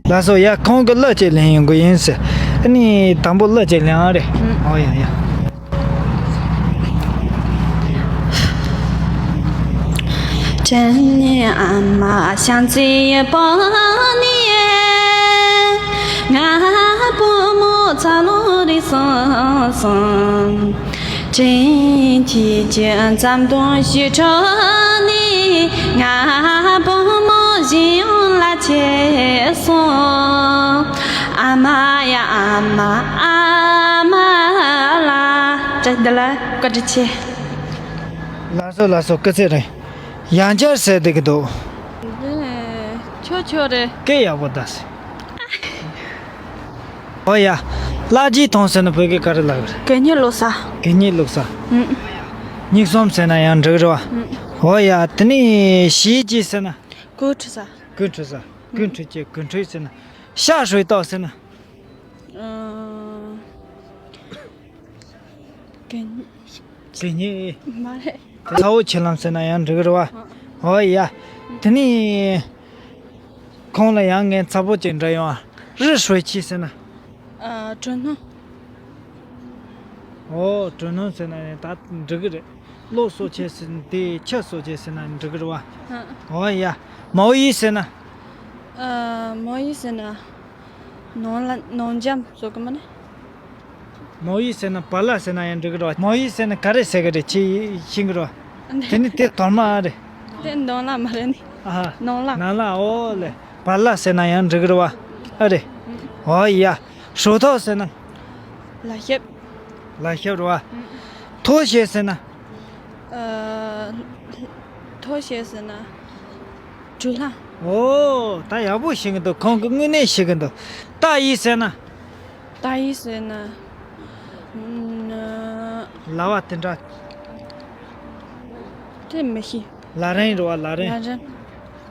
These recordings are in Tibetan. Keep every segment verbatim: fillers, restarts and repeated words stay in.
ལགས་སོ། ཡ། ཁོང་གི་གླུ་ཅིག་ལེན་ཡོང་གི་ཡིན་ཟེར། ཨ་ནི་དང་པོ་གླུ་ཅིག་ལེན་ཨ་རེད། ཨོ་ཡ་ཡ། ལགས་སོ་ལགས་སོ། སྐུ་ཚེ་རིང་། ཡང་བསྐྱར་ཟེར་བསྡད་ཀྱི་འདུག་ཆོག་ཆོག་རེད། སྐད་ཡག་པོ་གདའ་ཟེར། ཨོ་ཡ། གླ་རྒྱུ་ཐོངས་ཟེར་ན་བོད་སྐད་ག་རེ་ལབ་ཀྱི་རེད། གད་སྙིགས་བླུགས་ས། གད་སྙིགས་བླུགས་ས། ཨུམ། མིག་ཟུམ་ཟེར་ན་ཡང་འགྲིག་རེད་བ། ཨུམ། ཨོ་ཡ། དེ་ནས་གཞས་རྒྱུ་ཟེར་ན། གོས་འཁྲུད་ས། གོས་འཁྲུད་ས། གོས་འཁྲུད་ཀྱི་གོས་འཁྲུད་ཟེར་ན། ཤ་ཧྲུའི་ཏོག་ཟེར་ན། ཨ། གད་སྙིགས། གད་སྙིགས། མ་རེད། ཚ་བོ་ཆེ་ལམ་ཟེར་ན་ཡང་འགྲིག་གི་རེད་བ། ཨོ་ཡ། དེ་ནས་ཁོང་ལ་ཡང་ངས་ཚ་པོ་ཅིག་འདྲི་ཡོང་ཨ། རི་ཧྲོས་ཆི་ཟེར་ན། ཨ། གྲོ་སྣུམ། ཨོ། གྲོ་སྣུམ་ཟེར་ན་ནི་ད་འགྲིག་གི་རེད། གློ་གསོ་བྱེད་ཟེར་དེ་ཁྱི་གསོ་བྱེད་ཟེར་ན་འགྲིག་གི་རེད་བ། ཨ། ཨོ་ཡ། མའོ་ཡི་ཟེར་ན། ཨ། མའོ་ཡི་ཟེར་ན། ནོར་ལ་ནོར་འཇམ་བཟོ་གི་མ་ནི། མའོ་ཡི་ཟེར་ན་བ་ལ་ཟེར་ན་ཡང་འགྲིག་གི་རེད་བ། མའོ་ཡི་ཟེར་ན་ག་རེ་ཟེར་གི་རེད། ཁྱེད་ཤེས་གི་རེད་བ། དེ་ནི་དེ་དོར་མ་ཨ་རེད། དེ་འདོན་ལ་མ་རེད་ནི། ཨ་ཧ། ནོར་ལ། ནོར་ལ། ཨོ་ལེ། བ་ལ་ཟེར་ན་ཡང་འགྲིག་གི་རེད་བ། ཨ་རེད། ཨོ་ཡ། ཧྲུའུ་ཐོག་ཟེར་ན། ལག་ཤེབ། ལག་ཤེབ་རེད་བ། ཐོ་ཤེ་ཟེར་ན། ཨ། ཐོ་ཤེ་ཟེར་ན། གྲུ་ལྷམ། ཨོ། ད་ཡག་པོ་ཤེས་ཀྱི་འདུག་ཁོང་གིས་དངོས་གནས་ཤེས་ཀྱི་འདུག་ཏ་ཡི་ཟེར་ན། ཏ་ཡི་ཟེར་ན། ཨ། ལ་བ་དེ་འདྲ། དེ་མི་ཤེས། ལ་རིང་རེད་བ། ལ་རིང་། ལ་རིང་།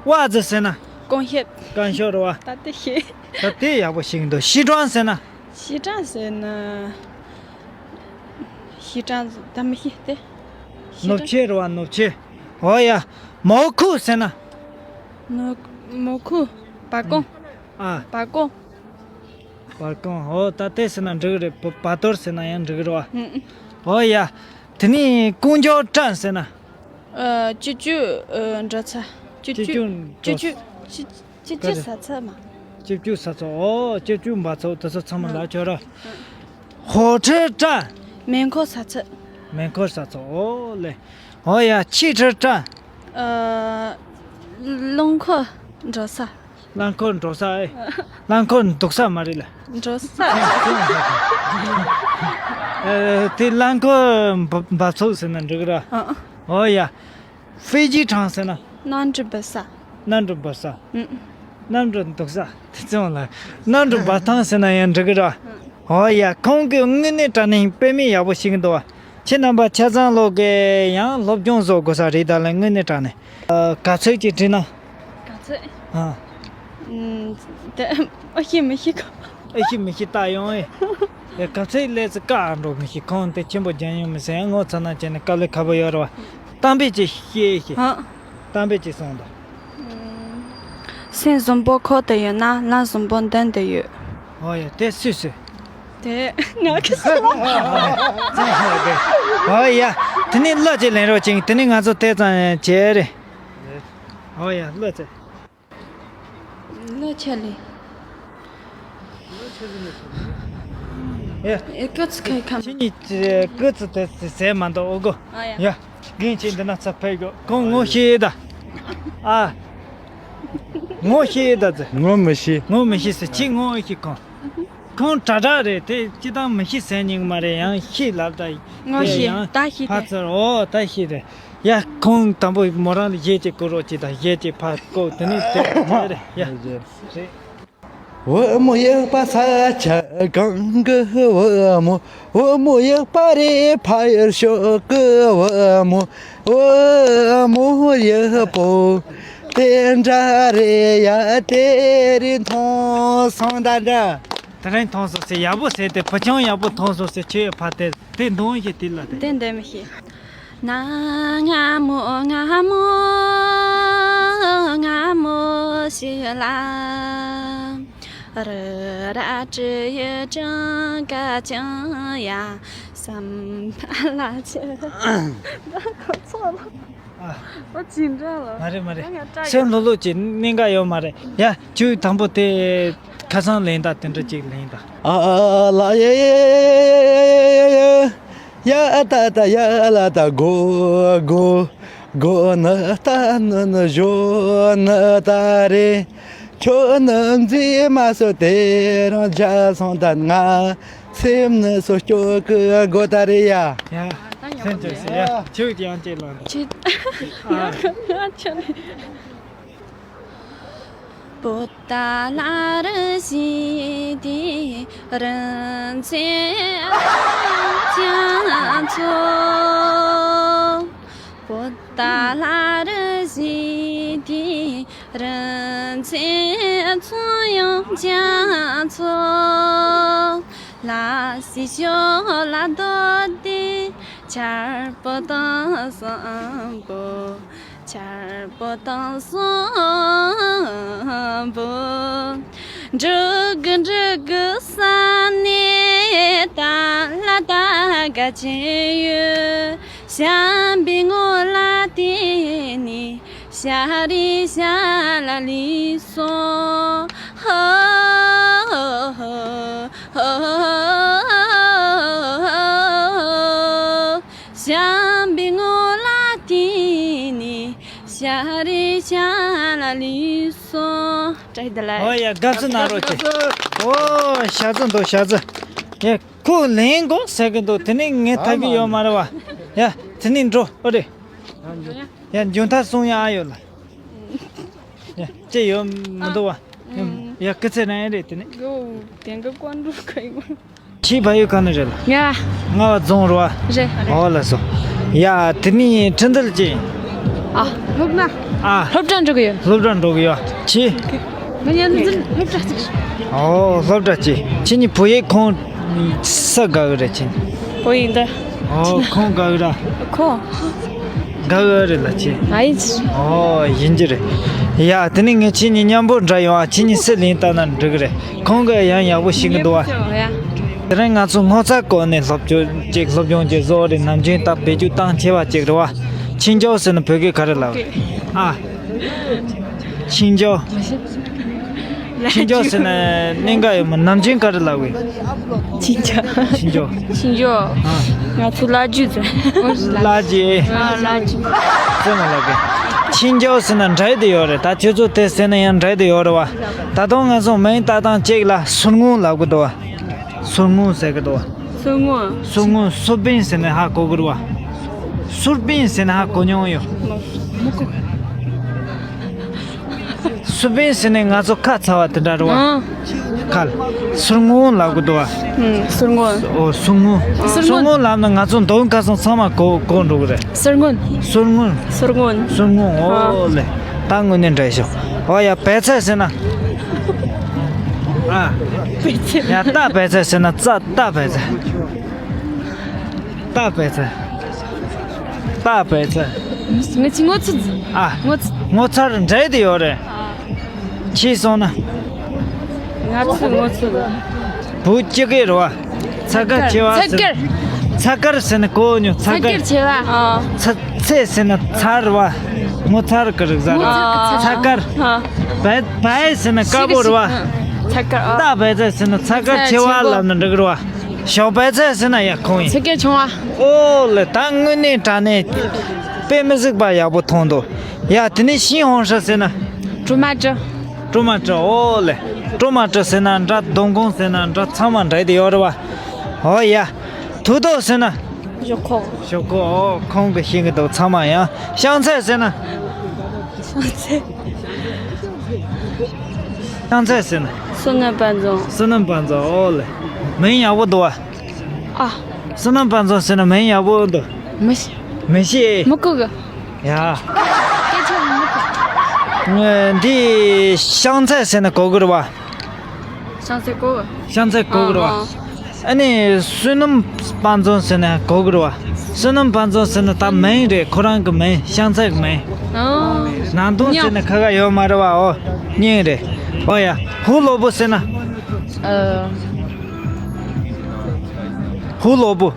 ཝ་ཛི་ཟེར་ན། རྐང་ཤེབ། རྐང་ཤེབ་རེད་བ། ད་དེ་ཤེས། ད་དེ་ཡག་པོ་ཤེས་ཀྱི་འདུག་ཤི་ཀྲང་ཟེར་ན། ཤི་ཀྲང་ཟེར་ན། ཤི་ཀྲང་ད་མི་ཤེས་ཏེ། ཤི་ཀྲང་། ནུབ་ཕྱེད་རེད་བ། ནུབ་ཕྱེད། ཨོ་ཡ། མའོ་ཁུ་ཟེར་ན། ནུབ། མའོ་ཁུ། བ་གོང་། ཨ། བ་གོང་། བ་གོང་། ཨོ། ད་དེ་ཟེར་ན་འགྲིག་གི་རེད། བ། བ་དོར་ཟེར་ན་ཡང་འགྲིག་གི་རེད་བ། ཨུ། ཨོ་ཡ། དེ་ནས་ཀུང་ཀྱོ་ཀྲན་ཟེར་ན། ཨ། སྤྱི་སྤྱོད། ཨ། འགྲོ་ས། སྤྱི་སྤྱོད། སྤྱི་སྤྱོད། སྤྱི་སྤྱོད། སྤྱི་སྤྱོད་ཟ་ཚང་མ། སྤྱི་སྤྱོད་ཟ་ཚང་། ཨོ། སྤྱི་སྤྱོད་འབག་ཚང་དེ་ཚོ་ཚང་མ་ལ་ཁྱོད་ར། ཧོ་ཁྲི་ཀྲན། མེ་འཁོར་ཟ་ཚང་། མེ་འཁོར་ཟ་ཚང་། ཨོ་ལེ། ཨོ་ཡ། ཆི་ཁྲི་ཀྲན། ཨ། རླངས་འཁོར་འགྲོ་ས། རླངས་འཁོར་འགྲོ་ས་ཨེ། རླངས་འཁོར་འདུག་ས་མ་རེད་ལ། འགྲོ་ས། ཨ། དེ་རླངས་འཁོར་འབབ་འབབ་ཚུགས་ཟེར་ན་འགྲིག་གི་ར། ཨ། ཨོ་ཡ། ཧྥེ་ཅི་ཁྲང་ཟེར་ན། གནམ་གྲུ་འབབ་ས། གནམ་གྲུ་འབབ་ས། ཨུ། གནམ་གྲུ་འདུག་ས། དེ་ཚོ་ལ་གནམ་གྲུ་འབབ་ཐང་ཟེར་ན་ཡང་འགྲིག་གི་ར། ཨོ་ཡ། ཁོང་གིས་དངོས་གནས་དྲང་གནས་དཔེ་མེད་ཡག་པོ་ཤེས་ཀྱི་འདུག་བ། ཁྱེད་རྣམ་པ་ཆ་ཚང་ལོག་གི་ཡང་སློབ་སྦྱོང་བཟོ་དགོས་ས་རེད། ད་ལན་དངོས་གནས་དྲང་གནས། ཨ། ག་ཚོད་ཅིག་བྲིས་ན། ག་ཚོད། ཨ། ཨུམ། དེ་ཨ་ཤེས་མི་ཤེས་གོ། ཨ་ཤེས་མི་ཤེས་ལྟ་ཡོང་ཨེ། ཨེ། ག་ཚོད་སླེབས་ཚེ་བཀག་འགྲོ་མི་ཤེས། ཁོང་དེ་ཆེན་པོ་རྒྱག་ཡོང་མི་སྲིད། ངོ་ཚ་ན་བྱས་ནས་དཀའ་ལས་ཁག་པོ་ཡོད་རེད་བ། གཏམ་དཔེ་ཅིག་བཤད་ཤེས། ཨ། གཏམ་དཔེ་ཅིག་གསུངས་དང་། ཨུམ། སེམས་བཟང་པོ་ཁོག་ཏུ་ཡོད་ན་ལམ་བཟང་པོ་མདུན་དུ་ཡོད། ཨོ་ཡ། དེ་སུས་ཟེར། དེ་ང་གིས་ཟེར། ཨོ་ཡ། དེ་ནས་གླུ་ཅིག་ལེན་རོགས་བྱེད། དེ་ནས་ང་ཚོ་དེ་ཙམ་བྱས་རེད། ཨོ་ཡ། གླུ་ཅིག་གླུ་ཆ་ལེ། ཡ། ཨེ། སྐུ་ཚེ་ཁ་ཁམ། ཁྱེད་གཉིས་སྐུ་ཚེ་དེ་ཟེར་མ་འདུག་ཨོ་གོ། ཨ་ཡ། ཡ། རྒན་ཁྱེད་འདི་ན་ཚ་ཕེབས་གོ། ཁོང་ངོ་ཤེས་ད། ཨ། ངོ་ཤེས་ད་ཟེར། ངོ་མི་ཤེས། ངོ་མི་ཤེས་ཟེར། ཁྱེད་ངོ་ཤེས་ཁོང་། ཁོང་དྲག་དྲག་རེད། དེ་སྤྱིར་བཏང་མི་ཤེས་ཟེར་ཉན་གི་མ་རེད། ཡང་ཤེས་ལབ་ད། ངོ་ཤེས། ཡང་ད་ཤེས་ཕར་ཏེ་ཚུར། ཨོ། ད་ཤེས་རེད། ཡ། ཁོང་དང་པོ་མོ་རང་ལ་གཞས་ཅིག་བསྐུར་རོགས་གྱིས་དང་། གཞས་ཅིག་ཕར་བསྐུར། དེ་ནས་དེ་རེད་ཡ། རེད། དེ་རིང་མཐོང་སོང་ཟེར། ཡག་པོ་ཟེར་ཏེ། བུ་ཆུང་ཡག་པོ་མཐོང་སོང་ཟེར། ཁྱོད་ཡ་ཕར་དེ་དེ་འདོན་ཞིག་དེ་ལ་དེ། དེ་འདོན་མི་ཤེས། ན་ང་མོ་ང་མོ་ང་མོ་ཞིག་ལ། ར་ར་ཀྲི་ཡུ་ཀྲང་ཀ་ཅང་ཡ་སམ་པ་ལ་ཆེ། ད་གོ་ཚོད་ལ། ཨ། ཨོ་ཅི་འདྲ་ལ། མ་རེད་མ་རེད། ང་སྐྲ་སེམས་ལྷོད་ལྷོད་ཀྱི་གནད་འགག་ཡོད་མ་རེད། ཡ་ཁྱོད་དང་པོ་དེ་ཁ་སང་ལེན་ད་དེ་འདྲ་ཅིག་ལེན་ད། ཨ་ལ་ཡ་ཡ་ཡ་ཡ་ད་ད་ཡ་ལ་ད་གོ་གོ་གོ་ནི་ད་ནི་ནི་ཞོ་ནི་ད་རེད། ཁྱོད་ནི་མཛེས་མ་སོ་དེ་རང་འཇའ་སོང་ད་ང་སེམས་ནི་སོ་སྐྱོ་གི་གོ་ད་རེད་ཡ། ཡ། སེམས་ཅན་སེ་ཡ། ཁྱོད་ཀྱི་ཡང་ཅེ་ལ། ཁྱེད་ཨ། ང་ཆ་ནས། པོ་ཏ་ལ་རི་ཞི་དི་རི་མཚན་ཅང་ཚོ། པོ་ཏ་ལ་རི་ཞི་དི་རི་མཚན་ཚོ་ཡང་ཅང་ཚོ། ལ་སི་ཤོ་ལ་དོ་དི་ཆར་པོ་དང་སང་པོ། ཆར་པོ་དང་སང་པོ། འབྲུག་གི་འབྲུག་གི་ས་ནས་ད་ལ་ད་ག་ཆེ་ཡོད། ཤམ་པའི་ངོ་ལ་དེ་ནི་ཤ་རི་ཤ་ལ་ལི་སོང་། ཧོ་ཧོ་ཧོ། ཤམ་པའི་ངོ་ལ་དེ་ནི་ཤ་རི་ཤ་ལ་ལི་སོང་། བཀྲ་ཤིས་བདེ་ལེགས། ཨོ་ཡ་དགའ་བསུ་གནང་རོགས་བྱེད། ཨོ་ཞག་ཚི་འདུག་ཞག་ཚི། ཡ་ཁོ་ལེན་དགོས་ཟེར་གི་འདུག་དེ་ནས་ངས་ཐག་གི་ཡོད་མ་རེད་བ། ཡ་དེ་ནས་འགྲོ་ཨོ་རེད། ཡ་མཇུག་མཐར་སོང་ཡ་ཨ་ཡོད་ལ། ཡ་ཅི་ཡོད་མི་འདུག་བ། ཡ་སྐུ་ཚེ་རིང་ཡ་རེད་དེ་ནས། ཡོ་དེང་གི་ཀོན་འགྲོ་ག་ཡོད། ཁྱེད་ཕ་ཡུལ་ག་ནས་རེད་ལ། ང་། རྔ་བ་རྫོང་རེད་བ། རེད། ཨོ་ལགས་སོ། ཡ་དེ་ནས་ཁྲིན་ཏུ་ལ་ཅི། ཨ་སློབ་ན། ཨ། སློབ་གྲྭ་འགྲོ་གི་ཡོད། སློབ་གྲྭ་འགྲོ་གི་ཡོད། ཁྱེད། ང་ཡང་འཛིན་སློབ་གྲྭ་གཅིག་ཨོ་སློབ་གྲྭ་གཅིག་ཁྱེད་གཉིས་བུ་ཡིག་ཁོང་ས་དགའ་གི་རེད་ཁྱེད། བུ་ཡིག་འདི། ཨོ་ཁོང་དགའ་གི་ར། ཁོ། དགའ་གི་རེད་ལ་ཁྱེད། ཨ་ཡིན། ཨོ་ཡིན་གྱི་རེད། ཡ་དེ་ནས་ངས་ཁྱེད་གཉིས་མཉམ་པོ་འདྲ་ཡོང་ཨ། ཁྱེད་གཉིས་སུ་ལེན་བཏང་ན་འགྲིག་གི་རེད། ཁོང་གིས་ཡང་ཡག་པོ་ཤེས་གི་འདུག་བ། ཡ། དེ་རིང་ང་ཚོ་སྔོ་ཚལ་སྐོར་ནས་སློབ་སྦྱོང་ཅིག་སློབ་སྦྱོང་ཅིག་བཟོ་རེད། ནམ་རྒྱུན་ད་བེད་སྤྱོད་བཏང་ཆེ་བ་ཅིག་རེད་བ། ཆིན་ཅའོ་ཟེར་ན་བོད་སྐད་ག་རེ་ལབ་རེད། ཨ། ཆིན་ཅའོ། ཆིན་ཅའོ་ཟེར་ན་གནད་འགག་ཡོད་མ། ནམ་རྒྱུན་ག་རེ་ལབ་གི། ཆིན་ཅའོ། ཆིན་ཅའོ། ཆིན་ཅའོ། ཨ། ང་ཚོ་ལ་རྒྱུ་ཟེར། ལ་རྒྱུ། ཨ་ལ་རྒྱུ། ཟེར་མ་ལབ་གི། ཆིན་ཅའོ་ཟེར་ན་འདྲ་ཡི་དེ་ཡོད་རེད། ད་ཁྱོད་ཚོ་དེ་ཟེར་ན་ཡང་འདྲ་ཡི་དེ་ཡོད་རེད་བ། ད་དུང་ང་ཚོ་མིང་བཏགས་སྟངས་གཅིག་ལ་སུར་སྔོན་ལབ་གི་འདུག་བ། སུར་སྔོན་ཟེར་གི་འདུག་བ། སུར་སྔོན། སུར་སྔོན་སུར་པན་ཟེར་ནས་ཧ་གོ་གི་རེད་བ། སུར་པན་ཟེར་ནས་ཧ་གོ་མྱོང་ཡོད། མ་མ་གོ། སུར་པན་ཟེར་ནས་ང་ཚོ་ཁ་ཚ་བ་དེ་འདྲ་རེད་བ། ཨང་། ཁ་ལ། སུར་སྔོན་ལབ་གི་འདུག་བ། ཨང་། སུར་སྔོན། ཨོ་སུར་སྔོན། སུར་སྔོན། སུར་སྔོན་ལབ་ན་ང་ཚོ་མདོ་ཁ་སང་ཚང་མ་གོ་གོ་འགྲོ་གི་རེད། སུར་སྔོན། སུར་སྔོན། སུར་སྔོན། སུར་སྔོན། ཨོ་ཨ་ལེ། ད་དངོས་གནས་འདྲ་ཤོག་ཨོ་ཡ་བལ་ཚལ་ཟེར་ན། ཨ། བལ་ཚལ། ཡ་རྟ་བལ་ཚལ་ཟེར་ན་རྩྭ་རྟ་བལ་ཚལ། རྟ་བལ་ཚལ། རྟ་བལ་ཚལ། ང་ཚོ་སྔོ་ཚལ། ཨ། སྔོ་ཚལ། སྔོ་ཚལ་འདྲ་དེ་ཡོད་རེད། ཨ། ཁྱེད་སོང་ན། ང་ཚོ་སྔོ་ཚལ། བུ་སྐྱེ་གི་རེད་བ། ཚ་དཀར་ཆེ་བ་ཚ་ཟེར། དཀར། ཚ་དཀར་ཟེར་ན་གོ་མྱོང་། ཚ་ཚ་དཀར། དཀར་ཆེ་བ། ཨ། ཚ་ཚེ་ཟེར་ན་ཚ་རེད་བ། སྔོ་ཚལ་གི་རིགས་ཟེར། ཨ། ཚ་དཀར། ཨ། བལ་བལ་ཟེར་ན་དཀར་པོ་རེད་བ། ཚ་དཀར། ཨ། རྟ་བལ་ཚལ་ཟེར་ན་ཚ་དཀར་ཆེ་བ་ལབ་ན་འགྲིག་གི་རེད་བ། ཞོགས་པའི་ཚལ་ཟེར་ན་ཡ་ཁོང་ཡིན། ཚ་དཀར་ཆུང་བ། ཨོ་ལེ། ད་དངོས་གནས་དྲང་གནས་དཔེ་མི་སྲིད་པ་ཡག་པོ་མཐོང་འདུག་ཡ་དེ་ནས་ཤིང་ཧོང་ཧྲི་ཟེར་ན། ཀྲུ་མ་ཀྲི། ཀྲུ་མ་ཀྲི། ཨོ་ལེ། ཀྲུ་མ་ཀྲི་ཟེར་ན་འདྲ། སྡོང་ཁུང་ཟེར་ན་འདྲ། ཚང་མ་འདྲ་དེ་ཡོད་རེད་བ། ཨོ་ཡ། དུ་དོ་ཟེར་ན། ཞོག་ཁོག་ཞོག་ཁོག་ཨོ་ཁོང་གི་ཤིང་གི་འདུག་ཚང་མ་ཡང་། ཤང་ཚལ་ཟེར་ན། ཤང་ཚལ། ཤང་ཚལ་ཟེར་ན། བསོད་ནམས་དཔལ་འཛོམས། བསོད་ནམས་དཔལ་འཛོམས། ཨོ་ལེ། མིང་ཡག་པོ་འདུག་བ། ཨ། བསོད་ནམས་དཔལ་འཛོམས་ཟེར་ན་མིང་ཡག་པོ་འདུག་མི་ཤེས། མི་ཤེས། མི་གོ་གི། ཡ། སྐད་ཆ་མི་གོ། ང་འདི་ཤང་ཚལ་ཟེར་ན་གོ་གི་རེད་བ། ཤང་ཚལ་གོ་གི། ཤང་ཚལ་གོ་གི་རེད་བ། ཨ། ཨ་ནི་བསོད་ནམས་དཔལ་འཛོམས་ཟེར་ན་གོ་གི་རེད་བ། བསོད་ནམས་དཔལ་འཛོམས་ཟེར་ན་ད་མིང་རེད། ཁོ་རང་གི་མིང་། ཤང་ཚལ་གི་མིང་། ཨ། ནང་དོན་ཟེར་ན་ཁ་ཁ་ཡོད་མ་རེད་བ། ཨོ་མིང་རེད། ཨོ་ཡ། ཧུ་ལོ་བོ་ཟེར་ན། ཨ། ཧུ་ལོ་པོ།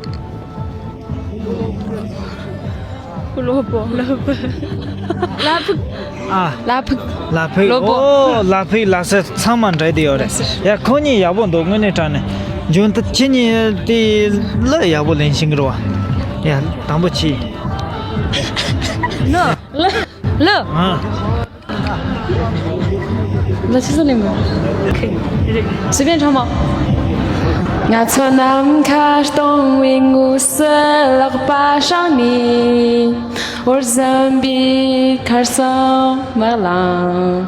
ཧུ་ལོ་པོ། ལ་ཕུག་ལ་ཕུག་ཨ། ལ་ཕུག་ལ་ཕུག་ལོ་པོ། ཨོ། ལ་ཕུག་ལ་སེ་ཚང་མ་འདྲ་དེ་ཡོད་རེད། ལ་སེ། ཡ། ཁོ་གཉིས་ཡག་པོ་འདུག་དངོས་གནས་དྲང་གནས། འཇོན་ཐང་། ཁྱེད་གཉིས་དེ་གླུ་ཡག་པོ་ལེན་ཤེས་ཀྱི་རེད་བ། ཡ། དང་པོ་ཁྱེད། ལོ། ལོ། ལོ། ཨ། ལ་ཆི་ཟེར་ནི་མོ། སི་པན་ཁྲ་མོ། ང་ཚོ་ནམ་མཁའ་སྟོང་བའི་ངོས་སུ་ལག་པ་བསྲིངས་ནས། འོར་འཛིན་པའི་ཁར་སང་མ་ལངས།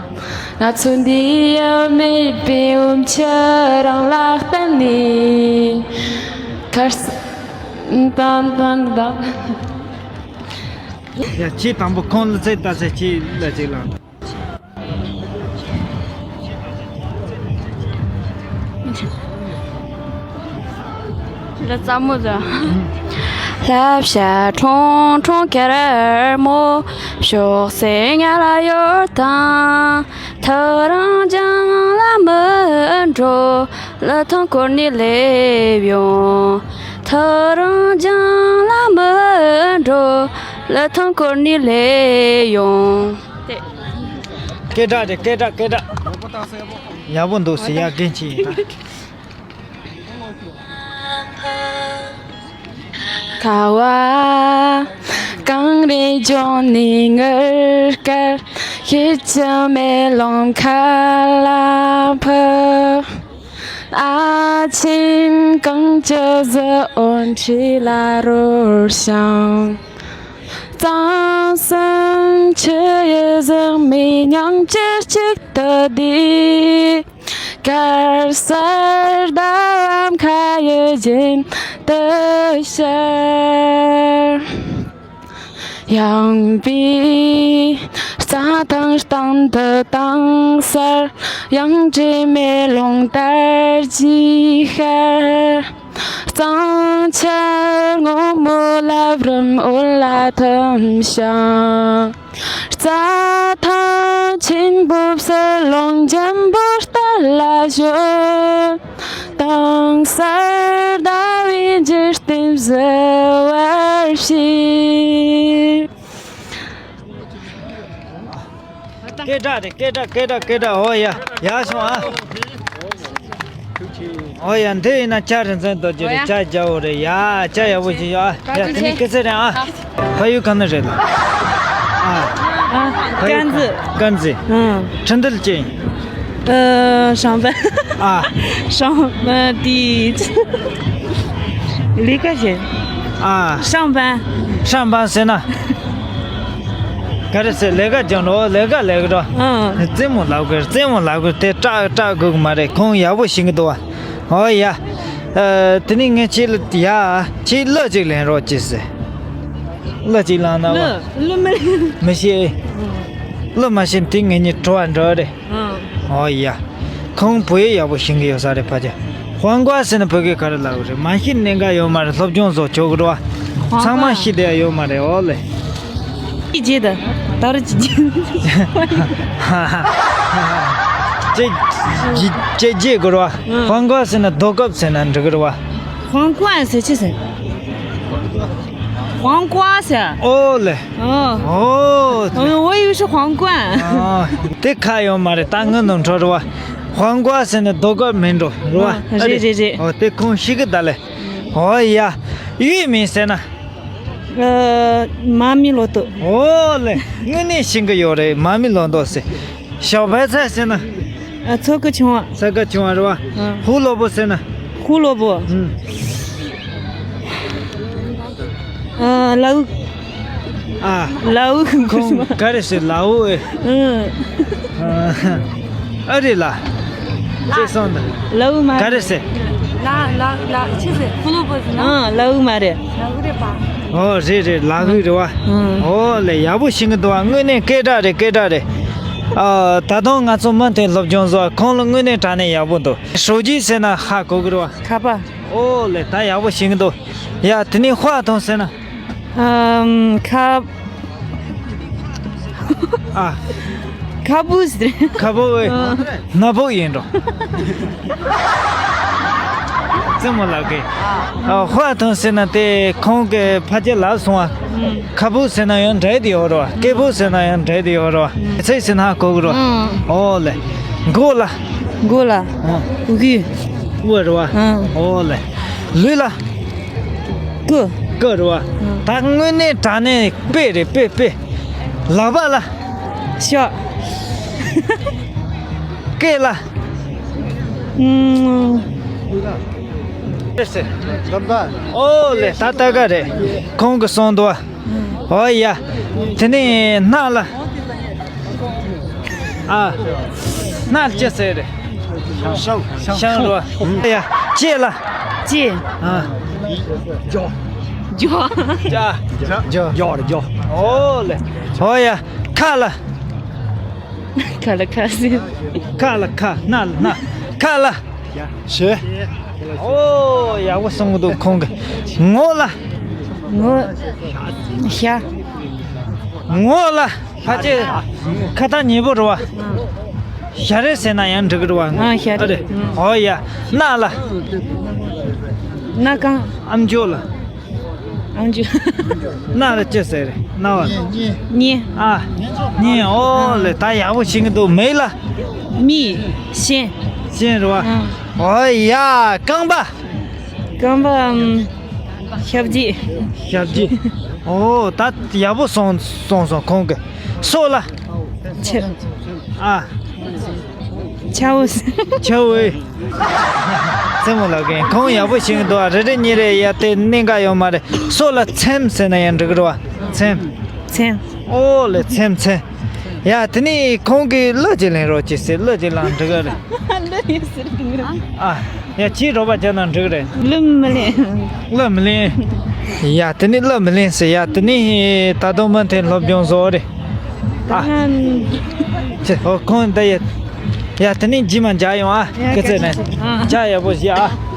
ང་ཚོ་འདི་ཡི་མེད་པའི་འོ་མཆོད་རང་ལ་བསྟན་ནས། ཁར་ས་ཏན་ཏན་ཏན། ཡ། ཁྱེད་དང་པོ་ཁོང་ལ་ཚེ་ལྟ་ཚེ་ཁྱེད་ལ་ཅིག་ལ། ལ་ཙ་མོ་ཟ། ལྷ་བྱ་ཁྲུང་ཁྲུང་གེར་མོ། ཤོག་སེ་ང་ལ་ཡོད་དང་། ཐག་རིང་རྒྱང་ལ་མི་འགྲོ། ལི་ཐང་བསྐོར་ནས་སླེབས་ཡོང་། ཐག་རིང་རྒྱང་ལ་མི་འགྲོ། ལི་ཐང་བསྐོར་ནས་སླེབས་ཡོང་། སྐད་གྲགས་རེད། སྐད་གྲགས། སྐད་གྲགས། ཡག་པོ་འདུག་ཟེར། ཡ། རྒན་ཁྱེད་ཡིན་ད། ཁ་བ་གངས་རིའི་ལྗོངས་ནས་དངུལ་དཀར། ཤེལ་གྱི་མེ་ལོང་ཁ་ལ་ཕུབ། ཨ་ཆེན་གངས་ཀྱི་གཟི་འོད་འཁྲིས་ལ་རོལ་ཞིང་། གཙང་གསུམ་ཆུ་ཡི་ཟེགས་མའི་མྱིང་བཅུད་གཅིག་ཏུ་བསྡུས། དཀར་གསལ་ཟླ་བ་མཁའ་ཡི་རྒྱན་དུ་ཤར། ཡངས་པའི་རྩྭ་ཐང་སྟེང་དུ་དྭངས་གསལ་གཡང་འབྲས་མེ་ལོང་དར་གྱིས་ཤར། གཙང་ཆུ་སྔོན་མོ་རླབས་རིམ་འོད་ལ་འཐིམ་ཞིང་། རྩྭ་ཐང་ཆེན་པོའི་ཕྱི་ལོགས་འཇམ་པོ་རྟ་ལ་ཞོན། དྭངས་གསལ་ཟླ་བའི་འཇིག་རྟེན་བཞུ་བར་བྱེད། སྐད་གྲགས་རེད། སྐད་གྲགས། སྐད་གྲགས། སྐད་གྲགས། ཨོ་ཡ། ཡག་སོང་ཨ། ཨོ་ཡ། འདི་ཡིན་ན་ཇ་རིན་ཆེན་རྡོ་རྗེ་རེད། ཨོ་ཡ། ཇ་རྒྱག་འོ་རེད་ཡ། ཇ་ཡག་པོ་ཞིག་ཡོད་ཨ། ཡ། དེ་ནི་སྐད་ཚེ་རིང་ཨ། ཕ་ཡུལ་ག་ནས་རེད་ལ། ཨ། ཕ་ཡུལ། དཀར་མཛེས། དཀར་མཛེས། ཨང་། ཁྲིན་ཏུལ་ཅན། ཨ། ཧྲང་པན། ཨ། ཧྲང་པན་དེ། ལས་ཀ་བྱེད། ཨ། ཧྲང་པན། ཧྲང་པན་ཟེར་ན། ག་རེ་ཟེར། ལས་ཀ་སྦྱང་རོགས། ལས་ཀ་ལས་ཀ་རོགས། ཨ། རྩེད་མོ་ལབ་དགོས། རྩེད་མོ་ལབ་དགོས། དེ་སྐྲག་སྐྲག་དགོས་ཀྱི་མ་རེད། ཁོང་ཡག་པོ་ཤེས་ཀྱི་འདུག་བ། ཨོ་ཡ། ཨ། དེ་ནི་ངས་ཁྱེད་ལ་ཡ། ཁྱེད་གླུ་ཅིག་ལེན་རོགས་གྱིས་ཟེར། གླུ་ཅིག་བླངས་ན་བ། གླུ། གླུ་མི་ལེན། མི་ཤེས། གླུ་མ་ཤེས་དེ་ངེད་གཉིས་བྲོ་བ་འགྲོ་རེད། ཨང་། ཨོ་ཡ། ཁོང་བོད་ཡིག་ཡག་པོ་ཤེས་ཀྱི་ཡོད་ས་རེད་ཕ་ཅག 黄瓜 ཟེར་ན་བོད་སྐད་ག་རེ་ལབ་རེད། མ་ཤེས་གནད་འགག་ཡོད་མ་རེད། སློབ་སྦྱོང་བཟོ་ཆོག་གི་རེད་བ། 黄瓜། ཚང་མ་ཤེས་བསྡད་ཡོད་མ་རེད། ཨོ་ལེ། ཅི་བྱེད་ད། ད་རུ་ཅི་བྱེད། ཅི་ཅི་བྱེད་དགོས་རེད་བ། ཨང་། 黄瓜 ཟེར་ན་རྡོ་ཀབ་ཟེར་ན་འགྲིག་གི་རེད་བ། 黄瓜 ཟེར་ཅི་ཟེར། 黄瓜 ཟེར། ཨོ་ལེ། ཨོ། ཨོ། 我以为是皇冠། ཨོ། དེ་ཁ་ཡོད་མ་རེད། ད་ངའི་ནང་འཕྲོ་རེད་བ། 黄瓜 ཟེར་ནས་རྡོ་ཀབ་མིན་འགྲོ་རེད་བ། ཨ། རེད་རེད་རེད། ཨོ། དེ་ཁོང་ཤེས་ཀྱི་ད་ལེ། ཨོ་ཡ། 玉米 ཟེར་ན། 呃། 马米罗豆། ཨོ་ལེ། དངོས་གནས་ཤེས་ཀྱི་ཡོད་རེད། 马米罗豆 ཟེར། 小白菜 ཟེར་ན། ཨ། ཚོགས་ཀྱི་ཆུང་བ། ཚོགས་ཀྱི་ཆུང་བ་རེད་བ། ཨ། 胡萝卜 ཟེར་ན། 胡萝卜། ཨུམ། ཨ། ལའུ། ཨ། ལའུ། ཁོང་ག་རེ་ཟེར། ལའུ་ཨེ། ཨུམ། ཨ། ཨ་རེད་ལ། ཅེས་སོང་ད། ལའུ་མ། ག་རེ་ཟེར། ལ་ལ་ལ་ཅི་ཟེར། 胡萝卜 ཟེར་ན། ཨ། ལའུ་མ་རེད། ལའུ་རེད་པ། ཨོ་རེད་རེད། ལའུ་རེད་བ། ཨུམ། ཨོ་ལེ། ཡག་པོ་ཤེས་ཀྱི་འདུག་བ། དངོས་གནས་སྐད་གྲགས་རེད། སྐད་གྲགས་རེད། ཨ། ད་དུང་ང་ཚོ་མུ་མཐུད་སློབ་སྦྱོང་བཟོ། ཁོང་ལ་དངོས་གནས་དྲང་གནས་ཡག་པོ་འདུག 手机 ཟེར་ན་ཧ་གོ་གི་རེད་བ། ཁ་པར། ཨོ་ལེ། ད་ཡག་པོ་ཤེས་ཀྱི་འདུག་ཡ། དེ་ནས་话筒 ཟེར་ན། ཨམ། ཁ། ཨ། ཁ་བུ་ཟེར། ཁ་བུ་ཨེ། ཨ། སྣ་བུག་ཡིན་འགྲོ། རྩེད་མོ་ལགས་ཀྱིས། ཨ། ཧྭ་ཐང་ཟེར་ན་དེ་ཁོང་གི་ཕ་སྐད་ལབ་སོང་བ། ཨུམ། ཁ་བུ་ཟེར་ན་ཡང་འདྲ་དེ་ཡོད་རེད་བ། སྐད་བུ་ཟེར་ན་ཡང་འདྲ་དེ་ཡོད་རེད་བ། ཨུམ། ཚིག་ཟེར་ན་ཧ་གོ་གི་རེད་བ། ཨུམ། ཨོ་ལེ། མགོ་ལ། མགོ་ལ། ཨ། གུ། དབུ་རེད་བ། ཨུམ། ཨོ་ལེ། ལུས་ལ། སྐུ། སྐུ་རེད་བ། ཨུམ། ད་དངོས་གནས་དྲང་གནས་དཔེ་རེད། དཔེ་དཔེ། ལག་པ་ལ། ཤ། སྐེ་ལ། ཨུམ། ཨོ་ལེ། ད་ལྟ་ག་རེད། ཁོང་གིས་གསུངས་འདུག་བ། ཨོ་ཡ། དེ་ནས་སྣ་ལ། ཨ། སྣ་ལ་ཅི་ཟེར་རེད། ཤང་། ཤང་རེད་བ། ཡ། ལྕེ་ལ། ལྕེ། ཨ། ལྕོ། ལྕོ། ལྕོ། ལྕོ། ལྕོ་རེད། ལྕོ། ཨོ་ལེ། ཨོ་ཡ། ཁ་ལ། ཁ་ལ་ཁ་ཟེར། ཁ་ལ་ཁ། སྣ་ལ་སྣ། ཁ་ལ། ཞེ། ཨོ། ཡག་པོ་གསུང་གི་འདུག་ཁོང་གིས། ངོ་ལ། ངོ་། ཤ། ངོ་ལ། ཕལ་ཆེར་ཁ་ཐག་ཉེ་པོ་རེད་བ། ཨ། ཞ་རེ་ཟེར་ན་ཡང་འགྲིག་གི་རེད་བ། ཨ། ཞ་རེ། ཨ་རེད། ཨ། ཨོ་ཡ། སྣ་ལ། སྣ་རྐང་། ཨམ་ཅོག་ལ། ཨང་ཅུ། སྣ་ལ་ཅི་ཟེར་རེད། སྣ་བ། སྙིང་། ཨ། སྙིང་། ཨོ་ལེ། ད་ཡག་པོ་ཤེས་ཀྱི་འདུག་མིག་ལ། མིག། སྤྱན། སྤྱན་རེད་བ། ཨང་། ཨོ་ཡ། རྐང་པ། རྐང་པ། ཨམ། ཞབས་རྗེས། ཞབས་རྗེས། ཨོ། ད་ཡག་པོ་གསུངས་གསུངས་སོང་ཁོང་གིས། སོ་ལ། ཕྱི། ཨ། ཆའོ། ཆའོ་ཨེ། རྩེད་མོ་ལགས་ཀྱིས། ཁོང་ཡག་པོ་ཤེས་ཀྱི་འདུག་ཨ། རེ་རེ་གཉིས་རེ་ཡ་དེ་གནད་འགག་ཡོད་མ་རེད། སོ་ལ་ཚེམས་ཟེར་ན་ཡང་འགྲིག་གི་རེད་བ། ཚེམས། ཚེམས། ཨོ་ལེ། ཚེམས་ཚེམས། ཡ། དེ་ནས་ཁོང་གིས་གླུ་ཅིག་ལེན་རོགས་གྱིས་ཟེར། གླུ་ཅིག་བླངས་འགྲིག་གི་རེད། གླུ་ཡོད་ཟེར་གི་རེད། ཨ། ཡ། ཁྱེད་རོགས་པ་བྱས་ན་འགྲིག་གི་རེད། གླུ་མི་ལེན། གླུ་མི་ལེན། ཡ། དེ་ནས་གླུ་མི་ལེན་ཟེར། ཡ། དེ་ནས་ད་དུང་མུ་མཐུད་སློབ་སྦྱོང་བཟོ་རེད། ཨ། ད་ང་། ཅེ། ཨོ། ཁོང་ད་ཡ། ཡ། དེ་ནས་རྗེས་མ་མཇལ་ཡོང་ཨ། ཡ། སྐུ་ཚེ་ནས། ཨ། ཇ་ཡག་པོ་བཞེས་ཨ།